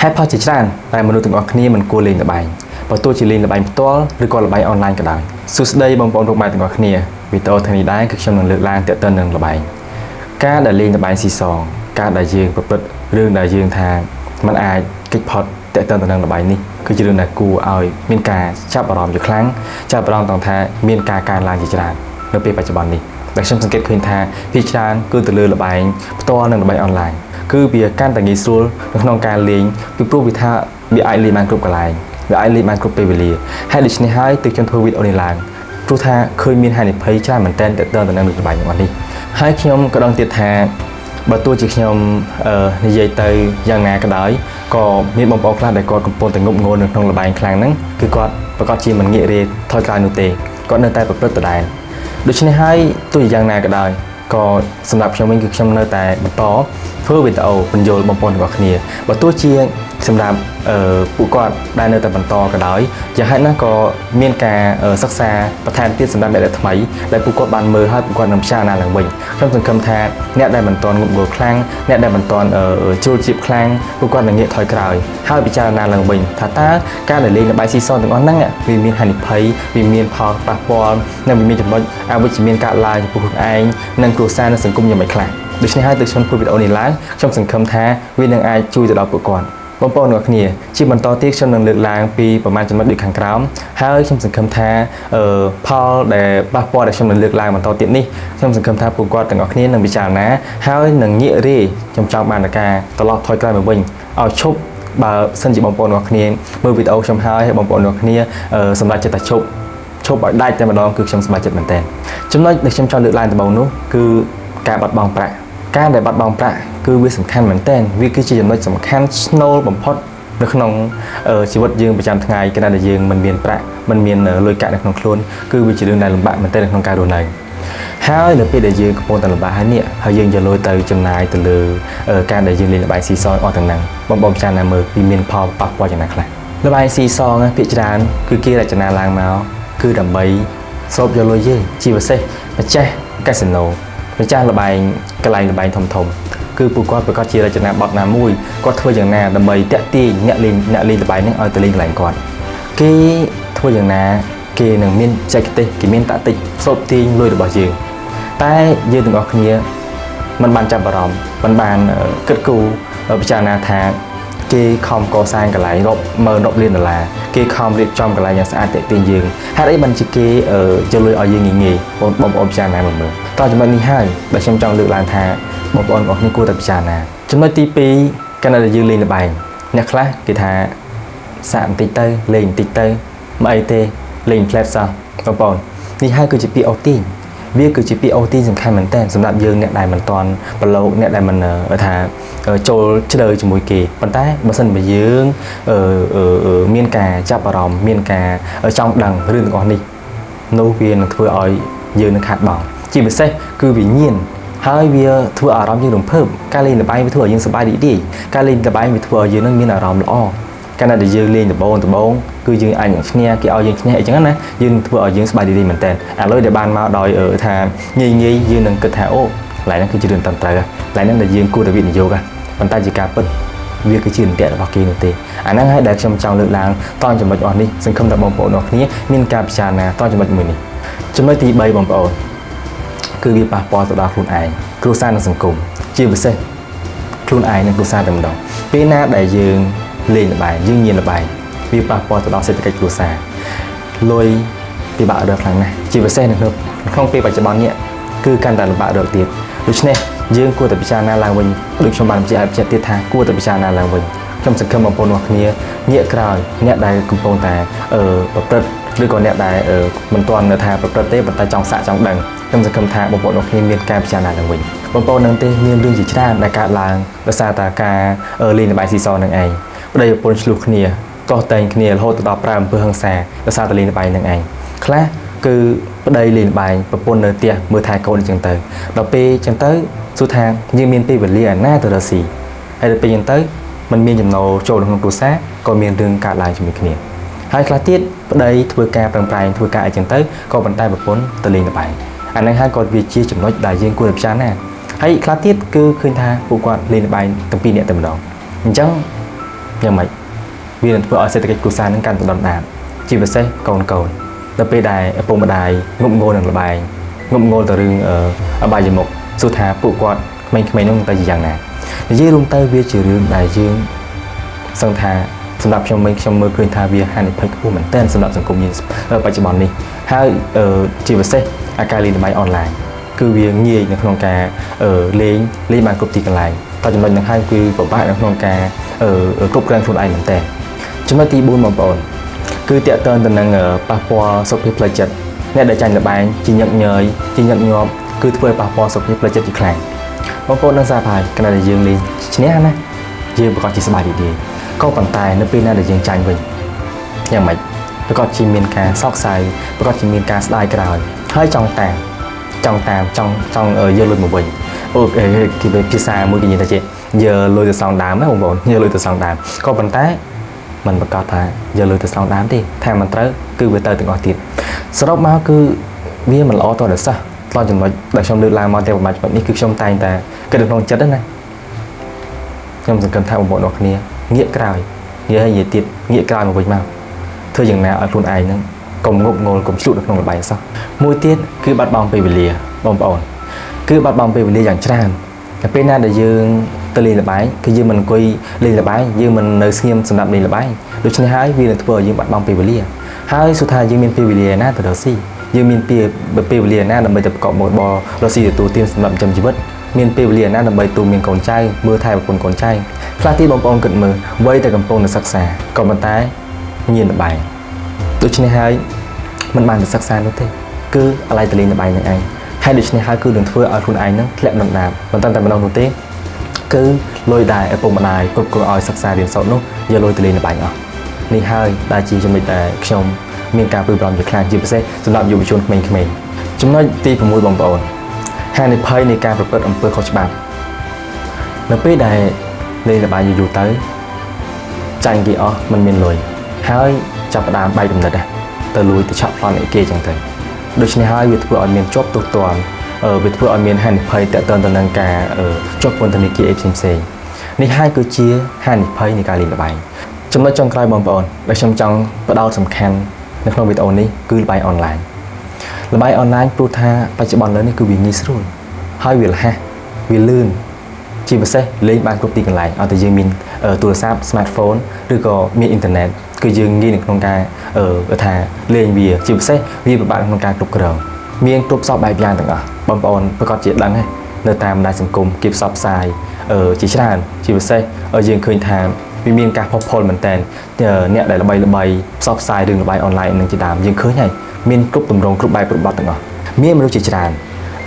ហេតុផលជាច្រើនតែមនុស្សទាំងអស់គ្នាមិនគួរលេងល្បែងបើទោះជាលេងល្បែងផ្ទាល់ឬក៏ល្បែងអនឡាញក៏ដោយសួស្តីបងប្អូនពុកម៉ែទាំងអស់គ្នាវីដេអូថ្ងៃនេះដែរគឺខ្ញុំនឹងលើកឡើងទាក់ទងនឹងល្បែងការដែលលេងល្បែងស៊ីសងការដែលយើងប្រព្រឹត្តរឿងដែលយើងថាมันអាចគេចផុតទាក់ទងទៅនឹងល្បែងនេះគឺជារឿងដែលគួរឲ្យមានការចាប់អារម្មណ៍ជាខ្លាំងចាប់អារម្មណ៍ត្រង់ថាមានការកើនឡើងជាច្រើននៅពេលបច្ចុប្បន្ននេះដែលខ្ញុំសង្កេតឃើញថាភាគច្រើនគឺទៅលើល្បែងផ្ទាល់និងល្បែងអនឡាញគឺវាកាន់តែងាយស្រួលនៅក្នុងការលេងពីព្រោះវាថាវាអាចលេងបានគ្រប់កន្លែងវាអាចលេងបានគ្រប់ពេលវេលាហើយដូច្នេះហើយទើបខ្ញុំធ្វើវីដេអូនេះឡើងព្រោះថាឃើញមានហានិភ័យច្រើនមែនទែនទាក់ទងទៅនឹងល្បែងទាំងអស់នេះហើយខ្ញុំក៏ដឹងទៀតថាបើទោះជាខ្ញុំនិយាយទៅយ៉ាងណាក៏ដោយក៏មានបងប្អូនខ្លះដែលគាត់កំពុងតែងប់ងល់នៅក្នុងល្បែងខ្លាំងហ្នឹងគឺគាត់ប្រកាសជាមិនងាករេថយក្រោយនោះទេគាត់នៅតែប្រព្រឹត្តដដែលដូច្នេះហើយទោះជាយ៉ាងណាក៏ដោយក៏សម្រាប់ខ្ញុំវិញគឺខ្ញុំនៅតែបន្តធ្វើវីដេអូពន្យល់បងប្អូនទាំងអស់គ្នាបើទោះជាសម្រាប់ពួកគាត់ដែលនៅតែបន្តក៏ដោយយ៉ាងហោចណាស់ក៏មានការសិក្សាបន្ថែមទៀតសម្រាប់អ្នកដែលថ្មីដែលពួកគាត់បានមើលហើយពួកគាត់នឹងពិចារណាឡើងវិញខ្ញុំសង្ឃឹមថាអ្នកដែលមិនទាន់ងប់ងល់ខ្លាំងអ្នកដែលមិនទាន់ជ្រុលជ្រាបខ្លាំងពួកគាត់នឹងងាកថយក្រោយហើយពិចារណាឡើងវិញថាតើការដែលលេងល្បែងស៊ីសងទាំងអស់ហ្នឹងវាមានហានិភ័យវាមានផលប៉ះពាល់និងវាមានចំណុចអវិជ្ជមានកើតឡើងចំពោះខ្លួនឯងនិងគ្រួសារនិងសង្គមយ៉ាងម៉េចខ្លះដូច្នេះហើយទើបខ្ញុំធ្វើវីដេអូនេះឡើងខ្ញុំសង្ឃឹមថាវានឹងអាចជួយទៅដល់ពួកគាត់បងប្អូនទាំងអស់គ្នាជាបន្តទៀតខ្ញុំនឹងលើកឡើងពីប្រមាណចំណុចដូចខាងក្រោមហើយខ្ញុំសង្ឃឹមថាផលដែលប៉ះពាល់ដែលខ្ញុំនឹងលើកឡើងបន្តទៀតនេះខ្ញុំសង្ឃឹមថាពួកគាត់ទាំងអស់គ្នានឹងពិចារណាហើយនឹងងាករេខ្ញុំចង់បានការត្រឡប់ថយក្រោយមកវិញឲ្យឈប់បើសិនជាបងប្អូនទាំងអស់គ្នាមើលវីដេអូខ្ញុំហើយហើយបងប្អូនទាំងអស់គ្នាសម្រាប់ចិត្តតែឈប់ឈប់ឲ្យដាច់តែម្ដងគឺខ្ញុំសប្បាយចិត្តមែនទែនចំណុចដែលខ្ញុំចង់លើកឡើងដំបូងនោះគឺការបាត់បង់ប្រាក់ការដែលបាត់បង់ប្រាក់គឺវាសំខាន់មែនទែនវាគឺជាចំណុចសំខាន់ស្នូលបំផុតនៅក្នុងជីវិតយើងប្រចាំថ្ងៃខណៈដែលយើងមិនមានប្រាក់មិនមានលុយកាក់នៅក្នុងខ្លួនគឺវាជារឿងដែលលំបាកមែនទែននៅក្នុងការរស់នៅហើយនៅពេលដែលយើងកំពុងតែលំបាកហើយនេះហើយយើងយកលុយទៅចំណាយទៅលើការដែលយើងលេងល្បែងស៊ីសងអស់ទាំងហ្នឹងបងប្អូនពិចារណាមើលវាមានផលប៉ះពាល់យ៉ាងណាខ្លះល្បែងស៊ីសងភាគច្រើនគឺគេរចនាឡើងមកគឺដើម្បីស្រូបយកលុយយើងជាពិសេសម្ចាស់កាស៊ីណូម្ចាស់ល្បែងកន្លែងល្បែងធំធំគឺពួកគាត់ប្រកាសជារចនាបថណាមួយគាត់ធ្វើយ៉ាងណាដើម្បីតាក់ទាញអ្នកលេងអ្នកលេងល្បែងហ្នឹងឲ្យទៅលេងកន្លែងគាត់គេធ្វើយ៉ាងណាគេនឹងមានបច្ចេកទេសគេមានតាក់ទិចស្រូបទាញលុយរបស់យើងតែយើងទាំងអស់គ្នាមិនបានចាប់អារម្មណ៍មិនបានគិតគូរពិចារណាថាគេខំកសាងកន្លែងរាប់ម៉ឺនរាប់លានដុល្លារគេខំរៀបចំកន្លែងយ៉ាងស្អាតទាក់ទាញយើងហេតុអីបានជាគេយកលុយឲ្យយើងងាយងាយបងបងប្អូនពិចារណាមើលមើលតោះចំណុចនេះហើយដែលខ្ញុំចង់លើកឡើងថាបងប្អូនទាំងអស់គ្នាគួរតែពិចារណាចំណុចទី2កាលណាដែលយើងលេងល្បែងអ្នកខ្លះគេថាសាកបន្តិចទៅលេងបន្តិចទៅមិនអីទេលេងផ្លែតសោះបងប្អូននេះហើយគឺជាពាក្យអូសទាញវាគឺជាពាក្យអូសទាញសំខាន់មែនទែនសម្រាប់យើងអ្នកដែលមិនទាន់ប្រឡូកអ្នកដែលមិនថាចូលជ្រៅជាមួយគេប៉ុន្តែបើសិនបើយើងមានការចាប់អារម្មណ៍មានការចង់ដឹងរឿងទាំងអស់នេះនោះវានឹងធ្វើឲ្យយើងនឹងខាតបង់ជាពិសេសគឺវិញ្ញាណហើយវាធ្វើអារម្មណ៍យើងរំភើបការលេងល្បែងវាធ្វើឲ្យយើងសប្បាយរីករាយការលេងល្បែងវាធ្វើឲ្យយើងនឹងមានអារម្មណ៍ល្អកាលណាដែលយើងលេងដំបូងដំបូងគឺយើងអាចនឹងឈ្នះគេឲ្យយើងឈ្នះអីចឹងណាយើងធ្វើឲ្យយើងសប្បាយរីករាយមែនតើឥឡូវដែលបានមកដោយថាងាយងាយយើងនឹងគិតថាអូកន្លែងហ្នឹងគឺជារឿងត្រឹមត្រូវកន្លែងហ្នឹងដែលយើងគួរតែវិនិយោគប៉ុន្តែជាការពិតវាគឺជាអន្ទាក់របស់គេនោះទេអាហ្នឹងហើយដែលខ្ញុំចង់លើកឡើងតចំណុចអស់នេះសង្ឃឹមថាបងប្អូនអរគ្នាមានការពិចារណាតចំណុចមួយនេះចំណុចទី3បងប្អូនគឺវាប៉ះពាល់ទៅដល់ខ្លួនឯងគ្រួសារនិងសង្គមជាពិសេសខ្លួនឯងនិងគ្រួសារតែម្ដងពេលណាដែលយើងលេងល្បែងយើងញៀនល្បែងវាប៉ះពាល់ទៅដល់សេដ្ឋកិច្ចគ្រួសារលុយពិបាករកខ្លាំងណាស់ជាពិសេសនៅក្នុងពេលបច្ចុប្បន្ននេះគឺកាន់តែលំបាករកទៀតដូច្នេះយើងគួរតែពិចារណាឡើងវិញដូចខ្ញុំបានបញ្ជាក់ឲ្យបញ្ជាក់ទៀតថាគួរតែពិចារណាឡើងវិញខ្ញុំសង្ឃឹមបងប្អូនទាំងគ្នាងាកក្រោយអ្នកដែលកំពុងតែប្រព្រឹត្តឬក៏អ្នកដែលមិនទាន់នៅថាប្រព្រឹត្តទេប៉ុន្តែចង់សាកចង់ដឹងខ្ញុំសង្ឃឹមថាបងប្អូនទាំងគ្នាមានការពិចារណាឡើងវិញបងប្អូននឹងទេមានរឿងជាច្រើនដែលកើតឡើងដោយសារតែការលេងល្បែងស៊ីសងនឹងឯងប្តីប្រពន្ធឆ្លោះគ្នាកោះតែងគ្នារហូតទៅដល់ប្រើអំពើហិង្សាដោយសារតែលេងល្បែងនឹងឯងខ្លះគឺប្តីលេងល្បែងប្រពន្ធនៅផ្ទះមើលថែកូនអញ្ចឹងទៅដល់ពេលអញ្ចឹងទៅសួរថាយើងមានពេលវេលាឯណាទៅរកស៊ីហើយដល់ពេលអញ្ចឹងទៅมันមានចំណូលចូលក្នុងគ្រួសារក៏មានរឿងកើតឡើងជាមួយគ្នាហើយខ្លះទៀតប្តីធ្វើការប្រឹងប្រែងធ្វើការអីចឹងទៅក៏ប៉ុន្តែប្រពន្ធទៅលេងល្បែងអាហ្នឹងហើយក៏វាជាចំណុចដែលយើងគួរតែពិចារណាហើយខ្លះទៀតគឺឃើញថាពួកគាត់លេងល្បែងទាំងពីរនាក់តែម្ដងអញ្ចឹង យ៉ាងម៉េចវានឹងធ្វើឲ្យសេដ្ឋកិច្ចគ្រួសារនឹងកាន់តែដុនដាបជាពិសេសកូនកូននៅពេលដែលឪពុកម្ដាយងប់ងល់នឹងល្បែងងប់ងល់ទៅរឿងអបាយមុខសួរថាពួកគាត់ក្មេងៗនោះទៅជាយ៉ាងណានិយាយរួមទៅវាជារឿងដែលយើងសឹងថាសម្រាប់ខ្ញុំវិញខ្ញុំមើលឃើញថាវាហានិភ័យខ្ពស់មែនទែនសម្រាប់សង្គមយើងបច្ចុប្បន្ននេះហើយជាពិសេសអាការលេងល្បែងអនឡាញគឺវាងាយនៅក្នុងការលេងលេងបានគ្រប់ទីកន្លែងតែចំណុចហ្នឹងហើយគឺពិបាកនៅក្នុងការគ្រប់គ្រងខ្លួនឯងមែនទែនចំណុចទី4បងប្អូនគឺតាក់ទងទៅនឹងប៉ះពាល់សុខភាពផ្លូវចិត្តអ្នកដែលចាញ់ល្បែងជាញឹកញយជាញឹកញាប់គឺធ្វើឲ្យប៉ះពាល់សុខភាពផ្លូវចិត្តជាខ្លាំងបងប្អូននឹងស្រាប់ហើយខណៈដែលយើងលេងឈ្នះណាយើងប្រកាសជាសប្បាយរីករាយក៏ប៉ុន្តែនៅពេលណាដែលយើងចាញ់វិញយ៉ាងម៉េចប្រកាសជាមានការសោកសៅប្រកាសជាមានការស្ដាយក្រោយហើយចង់តាមចង់តាមចង់ចង់យកលុយមកវិញអូគេភាសាមួយគេនិយាយថាជាយកលុយទៅសងដើមណាបងប្អូនយកលុយទៅសងដើមក៏ប៉ុន្តែมันប្រកាសថាយកលុយទៅសងដើមទេថាមិនត្រូវគឺវាទៅទាំងអស់ទៀតសរុបមកគឺវាមិនល្អតតែសោះតចំណុចដែលខ្ញុំលើកឡើងមកតែប្រហែលចំណុចនេះគឺខ្ញុំតែងតែគិតនៅក្នុងចិត្តណាខ្ញុំសង្ឃឹមថាបងប្អូនអរគ្នាងាកក្រោយនិយាយឲ្យនិយាយទៀតងាកក្រោយមកវិញមកធ្វើយ៉ាងណាឲ្យខ្លួនឯងហ្នឹងកុំងប់ងល់កុំឆ្លក់នៅក្នុងល្បែងសោះមួយទៀតគឺបាត់បង់ពេលវេលាបងប្អូនគឺបាត់បង់ពេលវេលាយ៉ាងច្រើនតែពេលណាដែលយើងទៅលេងល្បែងគឺយើងមិនអង្គុយលេងល្បែងយើងមិននៅស្ងៀមសម្រាប់លេងល្បែងដូច្នេះហើយវានឹងធ្វើឲ្យយើងបាត់បង់ពេលវេលាហើយសួរថាយើងមានពេលវេលាណាទៅរកស៊ីយើងមានពេលវេលាណាដើម្បីទៅប្រកបមុខរបររកស៊ីទទួលទានសម្រាប់ចិញ្ចឹមជីវិតមានពេលវេលាណាដើម្បីទូមានកូនចៅមើលថែប្រពន្ធកូនចៅខ្លះទៀតបងប្អូនគិតមើលវ័យតែកំពុងតែសិក្សាក៏ប៉ុន្តែញៀនល្បែងដូច្នេះហើយមិនបានទៅសិក្សានោះទេគឺអាឡ័យទៅលេងល្បែងនឹងឯងហើយដូច្នេះហើយគឺនឹងធ្វើឲ្យខ្លួនឯងនឹងធ្លាក់ដុនដាបមិនត្រឹមតែម្ដងនោះទេគឺលុយដែលឪពុកម្ដាយគ្រប់គ្រងឲ្យសិក្សារៀនសូត្រនោះយកលុយទៅលេងល្បែងអស់នេះហើយដែលជាចំណុចដែលខ្ញុំមានការព្រួយបារម្ភជាខ្លាំងជាពិសេសសម្រាប់យុវជនក្មេងៗចំណុចទី6បងប្អូនហានិភ័យនៃការប្រព្រឹត្តអំពើខុសច្បាប់នៅពេលដែលលេងល្បែងយូរៗទៅចាញ់គេអស់មិនមានលុយហើយចាប់ផ្ដើមបែកគំនិតទៅលួចទៅឆក់ប្លន់អីគេចឹងទៅដូច្នេះហើយវាធ្វើឲ្យមានជាប់ទោសទណ្ឌវាធ្វើឲ្យមានហានិភ័យតាក់ទងទៅនឹងការជាប់ពន្ធនាគារអីផ្សេងៗនេះហើយគឺជាហានិភ័យនៃការលេងល្បែងចំណុចចុងក្រោយបងប្អូនដែលខ្ញុំចង់ផ្ដោតសំខាន់នៅក្នុងវីដេអូនេះគឺល្បែងអនឡាញល្បែងអនឡាញព្រោះថាបច្ចុប្បន្នលើនេះគឺវាងាយស្រួលហើយវារហ័សវាលឿនជាពិសេសលេងបានគ្រប់ទីកន្លែងឲ្យតែយើងមានទូរស័ព្ទ smartphone ឬក៏មានអ៊ីនធឺណិតគឺយើងងាយនៅក្នុងការថាលេងវាជាពិសេសវាពិបាកក្នុងការគ្រប់គ្រងមានគ្រប់សពបែបយ៉ាងទាំងអស់បងប្អូនប្រកាសជាដឹងហើយនៅតាមបណ្ដាញសង្គមគេផ្សព្វផ្សាយជាច្រើនជាពិសេសយើងឃើញថាវាមានការផុសផុលមែនតើអ្នកដែលល្បីល្បីផ្សព្វផ្សាយរឿងល្បែងអនឡាញនឹងជាដើមយើងឃើញហើយមានគ្រប់ទម្រង់គ្រប់បែបគ្រប់បទទាំងអស់មានមនុស្សជាច្រើន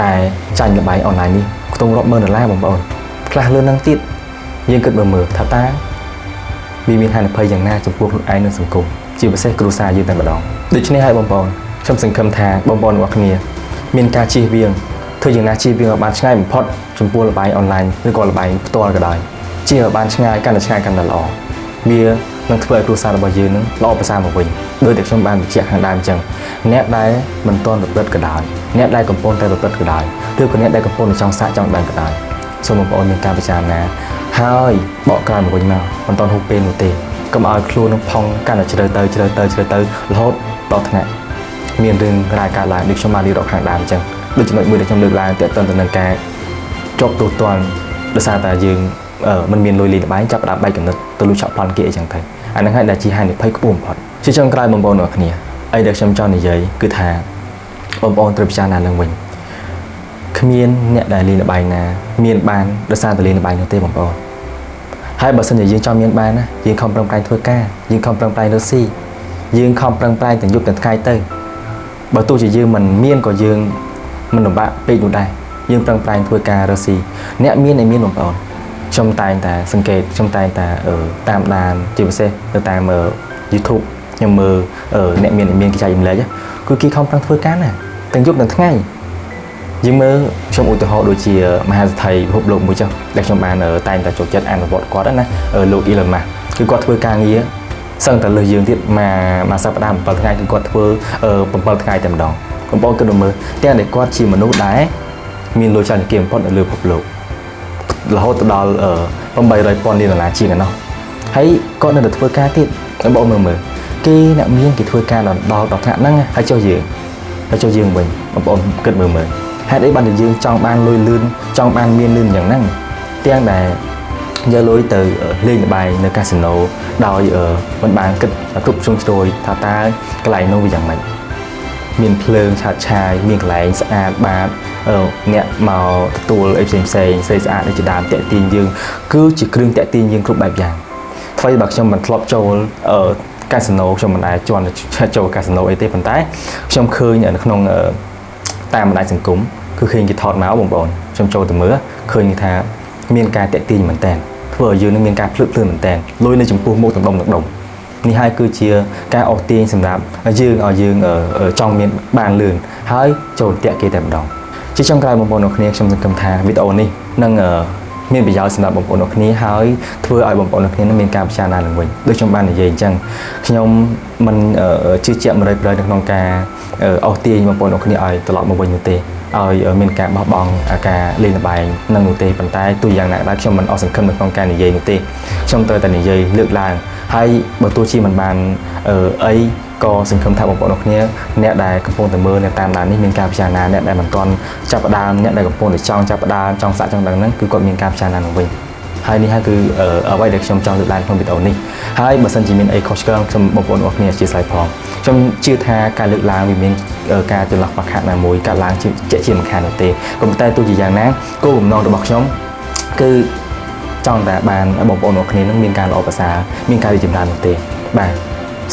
ដែលចាញ់ល្បែងអនឡាញនេះខ្ទង់រាប់ម៉ឺនដុល្លារបងប្អូនខ្លះលឿននឹងទៀតយើងគិតមើលថាតើវាមានហានិភ័យយ៉ាងណាចំពោះខ្លួនឯងនិងសង្គមជាពិសេសគ្រួសារយើងតែម្ដងដូច្នេះហើយបងប្អូនខ្ញុំសង្ឃឹមថាបងប្អូនទាំងអស់គ្នាមានការជៀសវាងធ្វើយ៉ាងណាជៀសវាងឲ្យបានឆ្ងាយបំផុតចំពោះល្បែងអនឡាញឬក៏ល្បែងផ្ទាល់ក៏ដោយជៀសឲ្យបានឆ្ងាយកាន់តែឆ្ងាយកាន់តែល្អវានឹងធ្វើឲ្យគ្រួសាររបស់យើងនឹងល្អប្រសើរមកវិញដោយតែខ្ញុំបានបញ្ជាក់ខាងដើមអញ្ចឹងអ្នកដែលមិនទាន់ប្រព្រឹត្តក៏ដោយអ្នកដែលកំពុងតែប្រព្រឹត្តក៏ដោយឬក៏អ្នកដែលកំពុងតែចង់សាកចង់ដឹងក៏ដោយសូមបងប្អូនមានការពិចារណាហើយបកក្រោយមកវិញមកមិនទាន់ហួសពេលនោះទេកុំឲ្យខ្លួននឹងផុងកាន់តែជ្រៅទៅជ្រៅទៅជ្រៅទៅរហូតដល់ថ្នាក់មានរឿងរ៉ាវកើតឡើងដូចខ្ញុំបានរៀបរាប់ខាងដើមអញ្ចឹងដូចចំណុចមួយដែលខ្ញុំលើកឡើងទាក់ទងទៅនឹងការជាប់ទោសទណ្ឌដោយសារតែយើងមិនមានលុយលេងល្បែងចាប់ផ្ដើមបែកគំនិតទៅលួចឆក់ប្លន់គេអីចឹងទៅអាហ្នឹងហើយដែលជាហានិភ័យខ្ពស់បំផុតជាចុងក្រោយបងប្អូនទាំងអស់គ្នាអីដែលខ្ញុំចង់និយាយគឺថាបងប្អូនត្រូវពិចារណាឡើងវិញគ្មានអ្នកដែលលេងល្បែងណាមានបានដោយសារតែលេងល្បែងនោះទេបងប្អូនហើយបើសិនជាយើងចង់មានបានណាយើងខំប្រឹងប្រែងធ្វើការយើងខំប្រឹងប្រែងរកស៊ីយើងខំប្រឹងប្រែងទាំងយប់ទាំងថ្ងៃទៅបើទោះជាយើងមិនមានក៏យើងមិនលំបាកពេកនោះដែរយើងប្រឹងប្រែងធ្វើការរកស៊ីអ្នកមានឯមានបងប្អូនខ្ញុំតែងតែសង្កេតខ្ញុំតែងតែតាមដានជាពិសេសនៅតាម YouTube ខ្ញុំមើលអ្នកមានឯមានគេចែករំលែកគឺគេខំប្រឹងធ្វើការណាទាំងយប់ទាំងថ្ងៃយើងមើលខ្ញុំឧទាហរណ៍ដូចជាមហាសេដ្ឋីពិភពលោកមួយចុះដែលខ្ញុំបានតែងតែចូលចិត្តអនុវត្តគាត់ណាលោក Elon Musk គឺគាត់ធ្វើការងារសឹងតែលើសយើងទៀតមួយសប្តាហ៍7ថ្ងៃគឺគាត់ធ្វើ7ថ្ងៃតែម្ដងបងប្អូនគិតមើលទាំងដែលគាត់ជាមនុស្សដែលមានលុយច្រើនជាងគេបំផុតនៅលើពិភពលោករហូតទៅដល់800ពាន់លានដុល្លារជាងឯណោះ ហើយគាត់នៅតែធ្វើការទៀតបងប្អូនមើលមើលគេអ្នកមានគេធ្វើការដល់ដល់ដល់ថ្នាក់ហ្នឹងហើយចុះយើងហើយចុះយើងវិញបងប្អូនគិតមើលមើលហេតុអីបានតែយើងចង់បានលុយលឿនចង់បានមានលឿនយ៉ាងហ្នឹងទាំងដែលយកលុយទៅលេងល្បែងនៅកាស៊ីណូដោយមិនបានគិតគ្រប់ជ្រុងជ្រោយថាតើកន្លែងនោះវាយ៉ាងម៉េចមានភ្លើងឆាតឆាយមានកន្លែងស្អាតបាតអ្នកមកទទួលអីផ្សេងផ្សេងស្អីស្អាតនេះជាដើមតាក់ទាញយើងគឺជាគ្រឿងតាក់ទាញយើងគ្រប់បែបយ៉ាងថ្មីបើខ្ញុំមិនធ្លាប់ចូលកាស៊ីណូខ្ញុំមិនដែលជន់ចូលកាស៊ីណូអីទេប៉ុន្តែខ្ញុំឃើញនៅក្នុងតាមបណ្ដាញសង្គមគឺឃើញគេថតមកបងប្អូនខ្ញុំចូលទៅមើលឃើញថាមានការតាក់ទាញមែនតើធ្វើឲ្យយើងនឹងមានការភ្លើតភ្លើនមែនតើលុយនៅចំពោះមុខទាំងដុំទាំងដុំនេះហើយគឺជាការអូសទាញសម្រាប់យើងឲ្យយើងចង់មានបានលឿនហើយចូលតាក់គេតែម្ដងជាចុងក្រោយបងប្អូនអរគ្នាខ្ញុំសង្ឃឹមថាវីដេអូនេះនឹងមានប្រយោជន៍សម្រាប់បងប្អូនអរគ្នាហើយធ្វើឲ្យបងប្អូនអរគ្នានឹងមានការពិចារណាឡើងវិញដូចខ្ញុំបាននិយាយអញ្ចឹងខ្ញុំមិនជឿជាក់100%នៅក្នុងការអូសទាញបងប្អូនអរគ្នាឲ្យត្រឡប់មកវិញនោះទេឲ្យមានការបោះបង់ការលេងល្បែងនឹងនោះទេប៉ុន្តែទោះយ៉ាងណាក៏ដោយខ្ញុំមិនអស់សង្ឃឹមនៅក្នុងការនិយាយនោះទេខ្ញុំត្រូវតែនិយាយលើកឡើងហើយបើទោះជាមិនបានអីក៏សង្ឃឹមថាបងប្អូនអរគ្នាអ្នកដែលកំពុងតែមើលអ្នកតាមដាននេះមានការពិចារណាអ្នកដែលមិនទាន់ចាប់ផ្ដើមអ្នកដែលកំពុងតែចង់ចាប់ផ្ដើមចង់សាកចង់ដឹងហ្នឹងគឺគាត់មានការពិចារណានឹងវិញហើយនេះហើយគឺអ្វីដែលខ្ញុំចង់លើកឡើងក្នុងវីដេអូនេះហើយបើសិនជាមានអីខុសឆ្គងខ្ញុំបងប្អូនអរគ្នាអធ្យាស្រ័យផងខ្ញុំជឿថាការលើកឡើងវាមានការចន្លោះខ្វះខាតណាមួយការឡើងជាជាមិនខាននោះទេក៏ប៉ុន្តែទោះជាយ៉ាងណាគោលបំណងរបស់ខ្ញុំគឺចង់តែបានបងប្អូនអរគ្នានឹងមានការល្អប្រសើរមានការរីកចម្រើននោះទេបាទ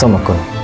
សូមអរគុណ។